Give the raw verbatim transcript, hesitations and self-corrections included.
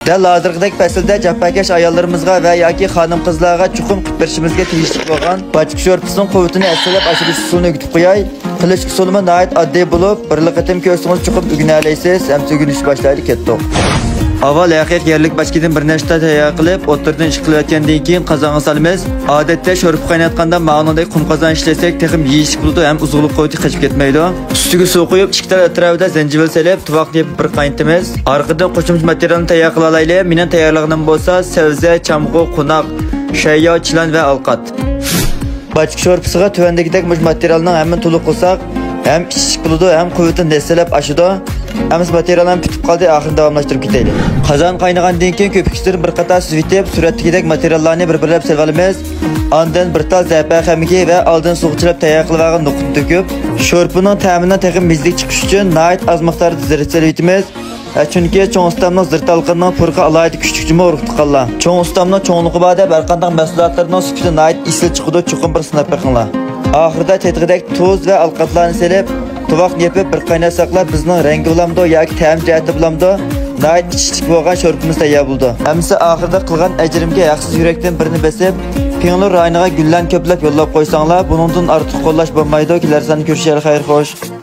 دەل ھازىرقىدەك پەسىلدە جاپاكەش ئاياللىرىمىزغا ۋە ياكى خانىم-قىزلارغا چوقۇم قىلىپ بېرىشىمىزگە تېگىشلىك بولغان باچكا شورپىسىنىڭ قۇۋۋىتىنى ھەسسىلەپ ئاشۇرۇش ئۇسۇلىنى ئۆگىتىپ قوياي. قىلىش ئۇسۇلىمۇ ناھايىتى ئاددىي بولۇپ، بىرلا قېتىم كۆرسىڭىز چوقۇم ئۆگىنەلەيسىز. ئەمسە ئۆگىنىشكە باشلايلى، كەتتۇق. ئاۋۋال ھەقىقىي يەرلىك باچكىدىن بىر نەچچە تال تەييار قىلىپ، ئوتتۇرىدىن ئىش قىلىۋەتكەندىن كېيىن قازانغا سالىمىز. ئادەتتە شورپا قايناتقاندا ماۋۇنىڭدەك قۇم قازان ئىشلەتسەك تېخىمۇ يېيىشلىك بولىدۇ ھەم ئوزۇقلۇق قۇۋۋىتى قېچىپ كەتمەيدۇ. ئۈستىگە سۇ قۇيۇپ، ئىككى تال ئەتراپىدا زەنجىۋىل سېلىپ، تۇۋاقنى يېپىپ بىر قاينىتىمىز. ئارقىدىن قوشۇمچە ماتېرىيالنى تەييار قىلىۋالايلى. مېنىڭ تەييارلىغىنىم بولسا سەۋزە، چامغۇر، قوناق، شەيياۋ، چىلان ۋە ئالقات. باچكا شورپىسىغا تۆۋەندىكىدەك مۇشۇ ماتېرىيالنىڭ ھەممىنى تولۇق قىلساق، ھەم ئىچىشلىك بولىدۇ، ھەم قۇۋۋىتىنى دەسسىلەپ ئاشىدۇ. ئەمسە ماتېرىياللار پۈتۈپ قالدى، ئاخىرىنى داۋاملاشتۇرۇپ كېتەيلى. قازان قاينىغاندىن كېيىن كۆپۈكچىلىرىنى بىر قاتار سۈزۈۋېتىپ، سۈرەتتىكىدەك ماتېرىياللارنى بىر-بىرلەپ سېلىۋالىمىز. ئاندىن بىر تال زەپەرخەمىكى ۋە ئالدىن سۇغا چىلاپ تەييار قىلىۋالغان نوقۇتنى تۆكۈپ، شورپىنىڭ تەمىنىڭ تېخىمۇ مېزىلىك چىقىشى ئۈچۈن ناھايىتى ئاز مىقداردا زىرت سېلىۋېتىمىز. ھە، چۈنكى چوڭ ئۇستامنىڭ زىرت ھالقىنىنىڭ پۇرىقى ئالاھىدە كۈچلۈك جۇمۇ، ئۇرۇق تۇغقانلار. چوڭ ئۇستامنىڭ چوڭلۇقى بار دەپ ھەرقانداق مەھسۇلاتلىرىنىڭ سۈپىتى ناھايىتى ئېسىل چىقىدۇ، چوقۇم بىر سىناپ بېقىڭلار. ئاخىرىدا تېتىغۇدەك تۇز ۋە ئالقاتلارنى سېلىپ، تۇۋاقنى يېپىپ بىر قايناتساقلا بىزنىڭ رەڭگى بولامدۇ ياكى تەم جەھەتتە بولامدۇ، ناھايىتى ئىچىشلىك بولغان شورپىمىز تەييار بولىدۇ. ئەمسە ئاخىرىدا قىلغان ئەجرىمگە ھەقسىز يۈرەكتىن بىرنى بېسىپ، پىڭلۇ رايونىغا گۈللەرنى كۆپلەپ يوللاپ قويساڭلار، بۇنىڭدىن ئارتۇق قوللاش بولمايدۇ. كېلەر ساندا كۆرۈشەيلى، خەير خوش.